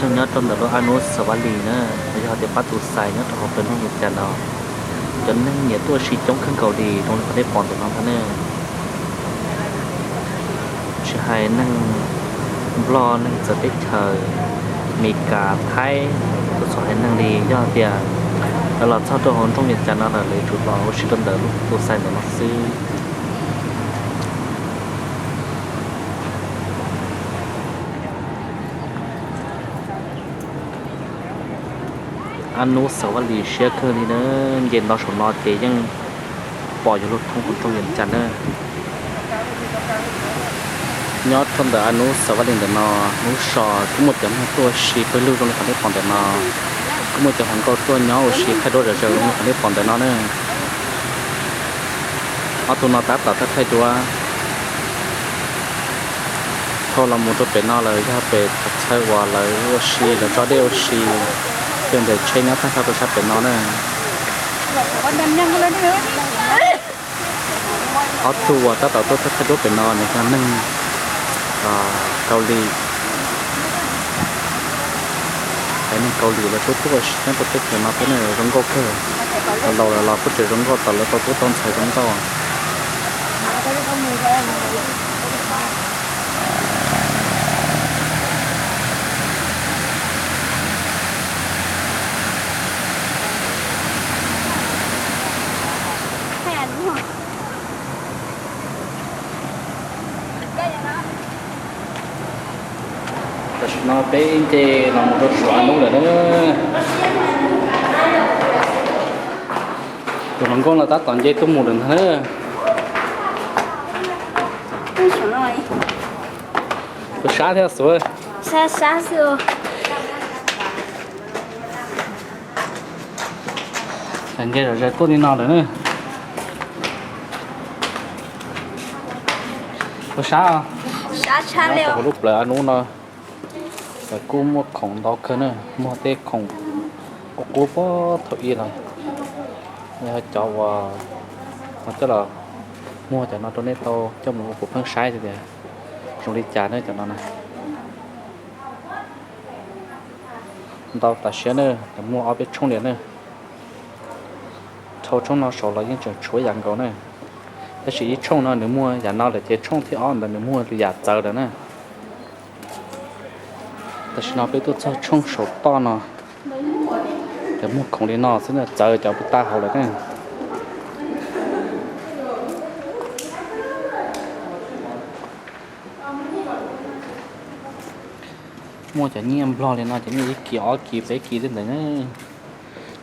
Nyob rau ntawm lub Anub Xav Vaj Lis na, yog tias pab tus xais nyob rau hauv pawg ntseeg Vias Cas no, cov neeg nyiam tuaj ua si coob kawg nkaus li zoo li qhov nej pom ntawm no ntag na. Tsis hais neeg Nplog, neeg txawv teb chaws, Mes Kas, Thaib, txhua txhua haiv neeg li, yog tias lawv los txog rau hauv nroog Vias Cas no lawm, lawv yuav tsum los ua si rau ntawm lub tus xais ntawm no xwb. Anub Xav Vaj Lis siab kawg li na, nce nto saum no ces yeej pom yuav luag thoob hauv nroog Vias Cas na. Nyob rau ntawm Anub Xav Vaj Lis ntawm no, lub zos kuj muaj cov neeg tuaj ua si pawg lug zoo li qhov nej pom ntawm no, kuj muaj cov hluas nkauj tuaj nyob ua si qhaib duab zom zaws zoo li qhov nej pom ntawm no na. Ob tug no tab tom thaij thaij duab. Dhau los mus rau pem no lawm yog pem txhais uas lawv ua si, lawv tso dej ua si, tej ntawm tsheb nyob tag nrho rau sab pem no na. Ob tug uas tab tom tuaj thaij thaij duab pem no nws yog neeg Kaus Lim. Haiv neeg Kaus Lim lawv tuaj tuaj ua si nyob rau teb chaws no thiab na, zoo nkauj kawg. Laus laus lawm los kuj tseem zoo nkauj, thaum lawv tau tub tau ntxhais zoo nkauj. Tam sim no peb nce los mus rau saum Anub lawm na. Tus hluas nkauj no tab tom nce tuaj mus lawm ntag na. Tus sab thiab xuv. Nce zom zaws tuaj li no lawm na. Tus sab, hauv lub plawv Anub no lawv kuj muaj khoom ntau kawg na, muaj tej khoom qub qub puag thaum ub los, yog cov uas coj los muag cov no rau nej tau coj mus ua puav pheej saib tias zoo li cas na cov no na. Ntau tas siab na, muaj ob peb tshooj li na. Dhau tshooj no saud los yeej tseem tshuav yam nkaus na. Tab sis ib tshooj no nws muaj yam no lawm ces tshooj thib ob ntawd nws muaj lwm yam txawv lawm na. Tam sim no peb tuaj txog tshooj saum toj no, cov muag khoom li no xwb na, txawv cov puas tag hauv lawm na. Muaj cov nyiaj Nplog li no, cov nyiaj ib kis ob kis peb kis tej ntawd na.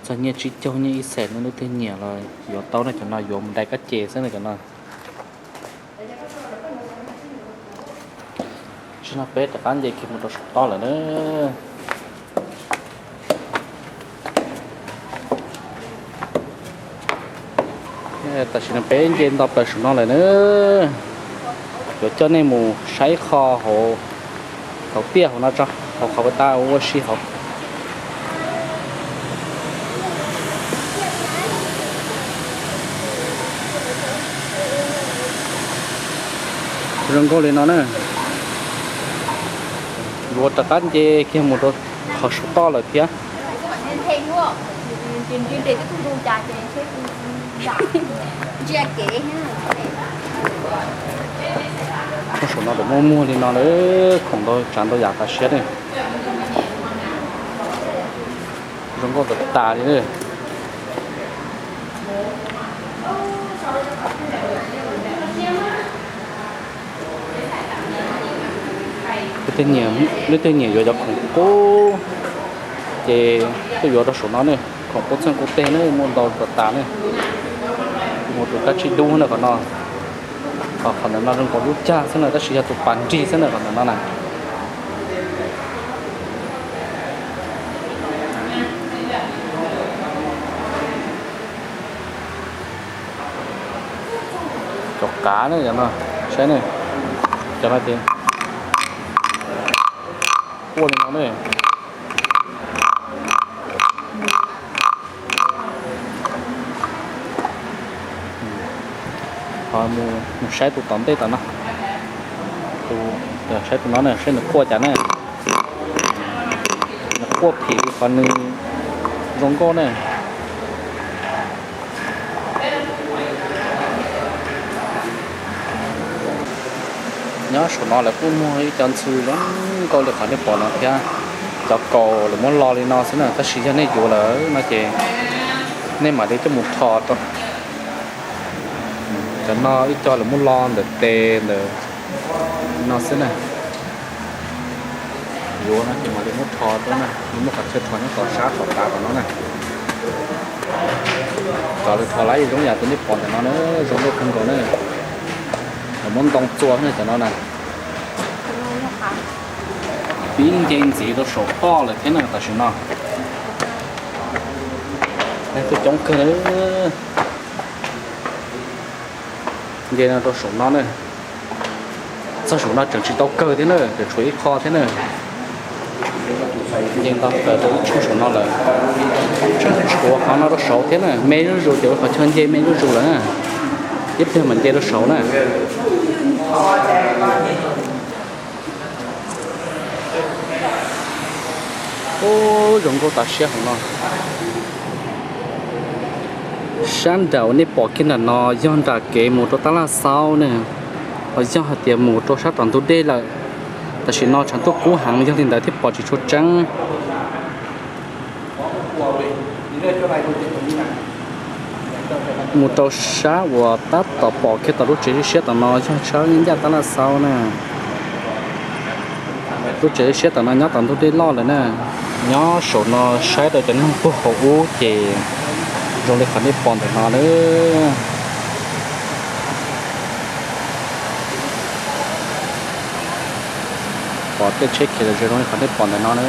Txog nyiaj tsib caug nyiaj ib xees no, leej twg nyiam los yuav tau na, cov no yuav mus dai kab ces xwb na cov no. Tam sim no peb rov qab nce kiag mus rau saum toj lawm na. Tam sim no peb nce nto plaws saum no lawm na. Yuav coj nej mus saib ib qho hauv, hauv tiaj hauv no tso, hauv qhov puas tag ua si hauv. Zoo nkauj li no na. Yuav rov qab nce kiag mus rau qhov saum toj lawm thiab. Saum no lawm muaj muag li no lawm, khoom ntau tsav ntau yam tas siab ne. Zoo nkauj tas tas li. Leej twg nyiam yuav cov khoom qub ces tuaj yuav rau saum no ne, khoom qub txheej qub teg ne, muaj ntau tas tas ne. Muaj tus kab tsib dub na qhov no, qhov ntawm no zoo nkaus dub cag xwb na, tab sis yog tus pas nrig xwb na qhov ntawm no na. Cov qav ne, cov no, saib ne, cov no ces quaj li no ne. Mus saib tus tom ntej tom no, saib tus no ne, saib nws quaj cas ne. Quaj phim li qhov nws zoo nkauj na. Nyob saum no lawv kuj muag ib co ntxhw zoo nkauj li qhov nej pom no thiab. Cov kaus lawv muab lo li no xwb na, tab sis yog nej yuav lawm no ces nej mam li coj mus rho rau. Cov no ib co lawv muab lo ntawm tes ntawm no xwb na. Yuav no ces mam li muab rho rau na, muaj qhov chaw rho nyob tom sab tom tav tom no na. Cov lawv rho lawm zoo yam li nej pom ntawm no na, zoo nkauj kawg nkaus na. Lawv muab ntoo txua na cov no na. Pib nce ntxiv rau saum toj lawm thiab na tam sim no. Tuaj coob kawg na. Nce no rau saum no na. Txog saum no tseem tsis tau kawg thiab na, tseem tshuav ib qho thiab na. Nce ntau plaws rau ib tshooj saum no lawm. Tseem tshuav qhov no rau saud thiab na, me zuj zus, ces ua qhov chaw nce me zuj zus lawm na. Ib pliag mam nce rau saud na. Ub, zoo nkauj tas siab hauv no. Sab nram uas nej pom kiag nram no yog nram kev mus rau Tab Laj Xaub ne, los yog hais tias mus rau sab tom ntug dej lawm. Tam sim no tshav ntuj kub heev, yog li ntawd thiaj pom tsis tshua tseeb. Mus rau sab uas tab tom pom kiag tom lub tsev siab tom no yog sab ncaj Tab Laj Xaub na. Lub tsev siab tom no nyob tom ntug dej loj lawm na. Nyob saum no saib rau cov neeg puag hauv ub ces zoo li qhov nej pom ntawm no na. Pom tej tsheb khiav los zoo li qhov nej pom ntawm no na.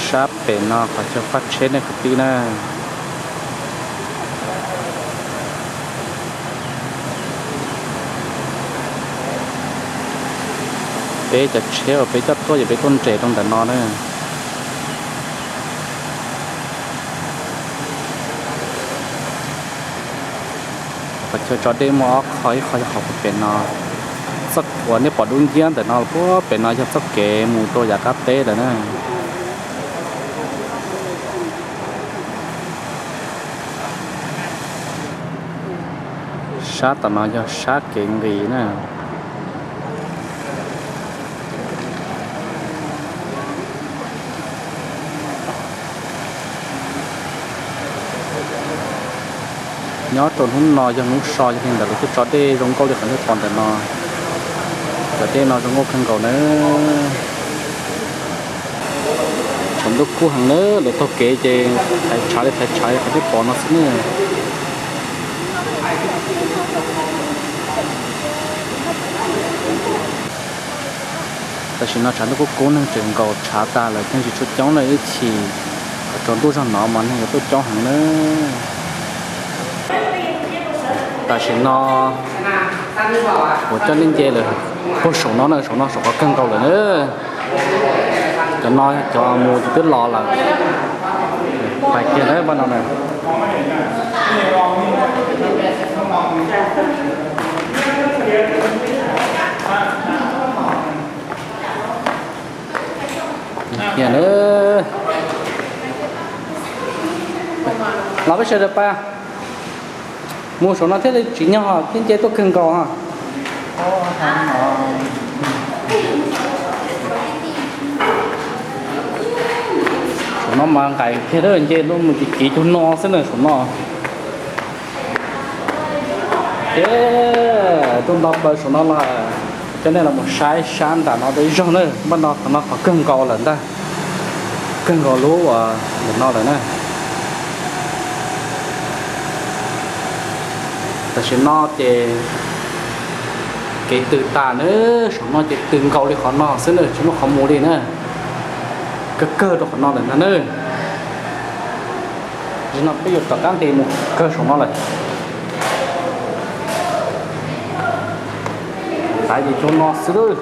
Sab pem no qhov chaw faj tsheb nej kwv tij na. Peb cov tsheb uas peb coj tuaj ces peb tuaj nres rau ntawm no na. Qhov chaw tso dej muaj ob qho, ib qho yog qhov puag pem no. Txoj uas nej pom dub nciab ntawm no puag pem no yog txoj kev mus rau yav qab teb lawm na. Sab tom no yog sab kev nqis na. Nyob rau hnub no yog hnub so, yog li ntawd lawv kuj tso dej zoo nkauj li qhov nej pom ntawm no. Cov dej no zoo nkauj kawg nkaus na. Tshav ntuj kub heev na, lawv taug kev ces thaiv tshav li thaiv tshav li qhov nej pom no xwb na. Tam sim no tshav ntuj kub kub, neeg tseem nkaum tshav tas lawm, neeg tsis tshua coob na, ib chim tsaus ntuj zog no mas neeg yuav tuaj coob heev na. Tam sim no kuv coj nej nce lawm puag saum no na, saum no saum qhov kawg nkaus lawm na. Cov no cov mus ces twb los lawm. Pais kiag na, pab no na. Los peb sawv daws pais, mus saum no thiaj li tsim nyog thiab nce tuaj kawg nkaus. Saum no mas nqaim kiag, nce mus kiv kiv cug no xwb na saum no. Ces tuaj nto plaws saum no los, coj nej los mus saib sab nram no rau ib zaug na, npaj no qhov no qhov kawg nkaus lawm ntag, kawg nkaus lub uas ntawm no lawm na. Tam sim no ces kev tws tas na, saum no ces tws nkaus li qhov no xwb na, tsis muaj qhov mus li na, kawg kawg rau qhov no lawm ntag na. Tam sim no peb yuav rov qab nqis mus kawg saum no lawm. Tav ces cug no xwb.